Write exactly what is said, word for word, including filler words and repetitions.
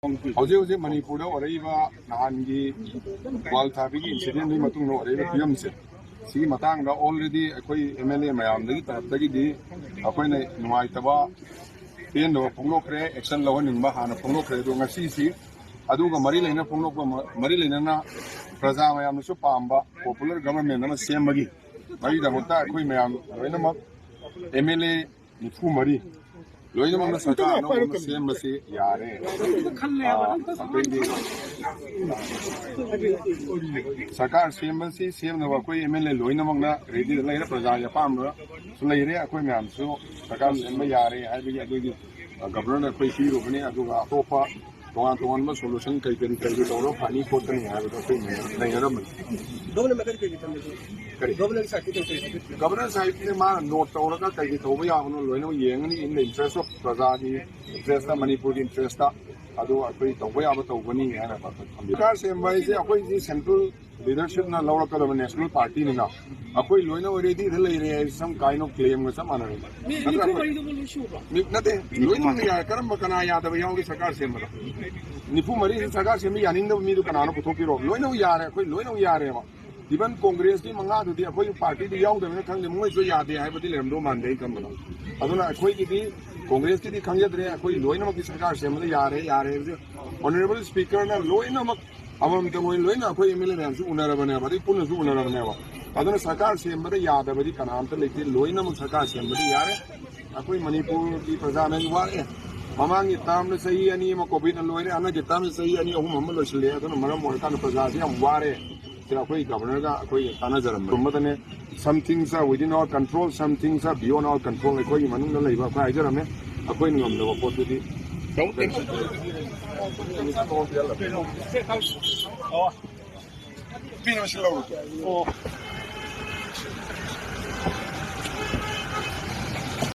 ꯍꯧꯖꯤꯛ ꯍꯧꯖꯤꯛ ꯃꯅꯤꯄꯨꯔꯗ ꯑꯣꯏꯔꯛꯏꯕ ꯅꯍꯥꯟꯒꯤ ꯒ꯭ꯋꯥꯜ ꯊꯥꯕꯤꯒꯤ ꯏꯟꯁꯤꯗꯦꯟꯗꯨꯒꯤ ꯃꯇꯨꯡꯗ ꯑꯣꯏꯔꯛꯏꯕ ꯐꯤꯕꯝꯁꯦ, ꯁꯤꯒꯤ ꯃꯇꯥꯡꯗ already ꯑꯩꯈꯣꯏ M L A ꯃꯌꯥꯝꯗꯒꯤ ꯇꯔꯞꯇꯒꯤꯗꯤ ꯑꯩꯈꯣꯏꯅ ꯅꯨꯡꯉꯥꯏꯇꯕ, ꯄꯦꯟꯗꯕ ꯐꯣꯡꯗꯣꯛꯈ꯭ꯔꯦ, action ꯂꯧꯍꯟꯅꯤꯡꯕ ꯍꯥꯟꯅ ꯐꯣꯡꯗꯣꯛꯈ꯭ꯔꯦ꯫ ꯑꯗꯣ ꯉꯁꯤꯁꯤ ꯑꯗꯨꯒ ꯃꯔꯤ ꯂꯩꯅ ꯐꯣꯡꯗꯣꯛꯄ, ꯃꯔꯤ ꯂꯩꯅꯅ ꯄ꯭ꯔꯖꯥ ꯃꯌꯥꯝꯅꯁꯨ ꯄꯥꯝꯕ popular government ꯑꯃ ꯁꯦꯝꯕꯒꯤ ꯃꯔꯤꯗꯃꯛꯇ ꯑꯩꯈꯣꯏ ꯃꯌꯥꯝ ꯂꯣꯏꯅꯃꯛ M L A ꯅꯤꯐꯨ ꯃꯔꯤ ꯂꯣꯏꯅꯃꯛꯅ ꯁꯔꯀꯥꯔ ꯑꯅꯧꯕ ꯑꯃ ꯁꯦꯝꯕꯁꯤ ꯌꯥꯔꯦ꯫ ꯑꯥ, ꯑꯩꯈꯣꯏꯒꯤ ꯁꯔꯀꯥꯔ ꯁꯦꯝꯕꯁꯤ ꯁꯦꯝꯅꯕ ꯑꯩꯈꯣꯏ M L A ꯂꯣꯏꯅꯃꯛꯅ ready ꯗ ꯂꯩꯔꯦ, ꯄ꯭ꯔꯖꯥꯒꯤ ꯑꯄꯥꯝꯕꯁꯨ ꯂꯩꯔꯦ, ꯑꯩꯈꯣꯏ ꯃꯌꯥꯝꯁꯨ ꯁꯔꯀꯥꯔ ꯁꯦꯝꯕ ꯌꯥꯔꯦ ꯍꯥꯏꯕꯒꯤ ꯑꯗꯨꯒꯤ ꯒꯕꯔꯅꯔꯗ ꯑꯩꯈꯣꯏ ꯄꯤꯔꯨꯕꯅꯤ꯫ ꯑꯗꯨꯒ ꯑꯇꯣꯞꯄ ꯇꯣꯉꯥꯟ ꯇꯣꯉꯥꯟꯕ solution ꯀꯩ ꯀꯔꯤ ꯀꯔꯤ ꯇꯧꯔꯒ ꯐꯅꯤ ꯈꯣꯠꯀꯅꯤ ꯍꯥꯏꯕꯗꯣ ꯑꯩꯈꯣꯏ ꯅꯩꯅꯔꯝꯕꯅꯤ꯫ ꯒꯕꯔꯅꯔ ꯃꯦꯗꯝ ꯀꯩ ꯀꯩ ꯊꯝꯃꯤ? ꯀꯔꯤ? ꯒꯕꯔꯅꯔ ꯁꯥꯏꯠꯇ ꯀꯩ ꯀꯩ ꯊꯝꯃꯤ? ꯒꯕꯔꯅꯔ ꯁꯥꯏꯠꯇ ꯃꯥꯅ note ꯇꯧꯔꯒ ꯀꯩ ꯀꯩ ꯇꯧꯕ ꯌꯥꯕꯅꯣ ꯂꯣꯏꯅꯃꯛ ꯌꯦꯡꯉꯅꯤ, in the interest of ꯄ꯭ꯔꯖꯥꯒꯤ interest ꯇ, ꯃꯅꯤꯄꯨꯔꯒꯤ interest ꯇ꯫ ꯑꯗꯨ ꯑꯩꯈꯣꯏ ꯇꯧꯕ ꯌꯥꯕ ꯇꯧꯒꯅꯤ ꯍꯥꯏꯅ ꯊꯝꯕꯤ꯫ ꯁꯔꯀꯥꯔ ꯁꯦꯝꯕ ꯍꯥꯏꯁꯦ ꯑꯩꯈꯣꯏꯒꯤ central leadership ꯅ ꯂꯧꯔꯛꯀꯗꯕ national party ꯅꯤꯅ ꯑꯩꯈꯣꯏ ꯂꯣꯏꯅ ready ꯗ ꯂꯩꯔꯦ ꯍꯥꯏꯁꯦ some kind of claim ꯒ ꯆꯞ ꯃꯥꯟꯅꯔꯦ꯫ ꯃꯤ ꯅꯠꯇ꯭ꯔ ꯅꯤꯐꯨ ꯑꯩꯈꯣꯏ ꯃꯔꯤꯗꯨꯕꯨ ꯂꯣꯏ ꯁꯨꯕ꯭ꯔꯣ? ꯃꯤ ꯅꯠꯇꯦ, ꯂꯣꯏꯅꯃꯛ ꯌꯥꯔꯦ꯫ ꯀꯔꯝꯕ ꯀꯅꯥ ꯌꯥꯗꯕ ꯌꯥꯎꯒꯦ ꯁꯔꯀꯥꯔ ꯁꯦꯝꯕꯗ? ꯅꯤꯐꯨ ꯃꯔꯤꯁꯤ ꯁꯔꯀꯥꯔ ꯁꯦꯝꯕ ꯌꯥꯅꯤꯡꯗꯕ ꯃꯤꯗꯨ ꯀꯅꯥꯅꯣ ꯄꯨꯊꯣꯛꯄꯤꯔꯣ? ꯂꯣꯏꯅꯃꯛ ꯌꯥꯔꯦ, ꯑꯩꯈꯣꯏ ꯂꯣꯏꯅꯃꯛ ꯌꯥꯔꯦꯕ꯫ Even ꯀꯣꯡꯒ꯭ꯔꯦꯁꯀꯤ ꯃꯉꯥꯗꯨꯗꯤ ꯑꯩꯈꯣꯏꯒꯤ party ꯗ ꯌꯥꯎꯗꯕꯅꯤꯅ ꯈꯪꯗꯦ, ꯃꯣꯏꯁꯨ ꯌꯥꯗꯦ ꯍꯥꯏꯕꯗꯤ ꯂꯩꯔꯝꯗꯧ ꯃꯥꯟꯗꯦ ꯑꯩ ꯈꯟꯕꯗ꯫ ꯑꯗꯨꯅ ꯑꯩꯈꯣꯏꯒꯤꯗꯤ ꯀꯣꯡꯒ꯭ꯔꯦꯁꯀꯤꯗꯤ ꯈꯪꯖꯗ꯭ꯔꯦ, ꯑꯩꯈꯣꯏ ꯂꯣꯏꯅꯃꯛꯀꯤ ꯁꯔꯀꯥꯔ ꯁꯦꯝꯕꯗ ꯌꯥꯔꯦ, ꯌꯥꯔꯦ ꯍꯥꯏꯕꯁꯦ honourable speaker ꯅ ꯂꯣꯏꯅꯃꯛ ꯑꯃꯃꯝꯇꯪ ꯑꯣꯏꯅ ꯂꯣꯏꯅ ꯑꯩꯈꯣꯏ M L A ꯃꯌꯥꯝꯁꯨ ꯎꯅꯔꯕꯅꯦꯕ, ꯑꯗꯩ ꯄꯨꯟꯅꯁꯨ ꯎꯅꯔꯕꯅꯦꯕ꯫ ꯑꯗꯨꯅ ꯁꯔꯀꯥꯔ ꯁꯦꯝꯕꯗ ꯌꯥꯗꯕꯗꯤ ꯀꯅꯥꯝꯇ ꯂꯩꯇꯦ, ꯂꯣꯏꯅꯃꯛ ꯁꯔꯀꯥꯔ ꯁꯦꯝꯕꯗꯤ ꯌꯥꯔꯦ꯫ ꯑꯩꯈꯣꯏ ꯃꯅꯤꯄꯨꯔꯒꯤ ꯄ꯭ꯔꯖꯥꯅ ꯋꯥꯔꯛꯑꯦ꯫ ꯃꯃꯥꯡꯒꯤ term ꯗ ꯆꯍꯤ ꯑꯅꯤ ꯑꯃ ꯀꯣꯚꯤꯗꯅ ꯂꯣꯏꯔꯦ, ꯍꯟꯗꯛꯀꯤ term ꯗ ꯆꯍꯤ ꯑꯅꯤ ꯑꯍꯨꯝ ꯑꯃ ꯂꯣꯏꯁꯤꯜꯂꯛꯑꯦ꯫ ꯑꯗꯨꯅ ꯃꯔꯝ ꯑꯣꯏꯔꯀꯥꯟꯗ ꯄ꯭ꯔꯖꯥꯁꯤ ꯌꯥꯝ ꯋꯥꯔꯦ꯫ ꯁꯤꯗ ꯑꯩꯈꯣꯏ ꯒꯕꯔꯅꯔꯒ ꯑꯩꯈꯣꯏ ꯇꯥꯟꯅꯖꯔꯝꯕ ꯑꯃꯗꯅꯦ, some things are within our control, some things are beyond our control꯫ ꯑꯩꯈꯣꯏꯒꯤ ꯃꯅꯨꯡꯗ ꯂꯩꯕ ꯑꯩꯈꯣꯏ ꯍꯥꯏꯖꯔꯝꯃꯦ, ꯑꯩꯈꯣꯏꯅ ꯉꯝꯗꯕ ꯄꯣꯠꯇꯨꯗꯤ꯫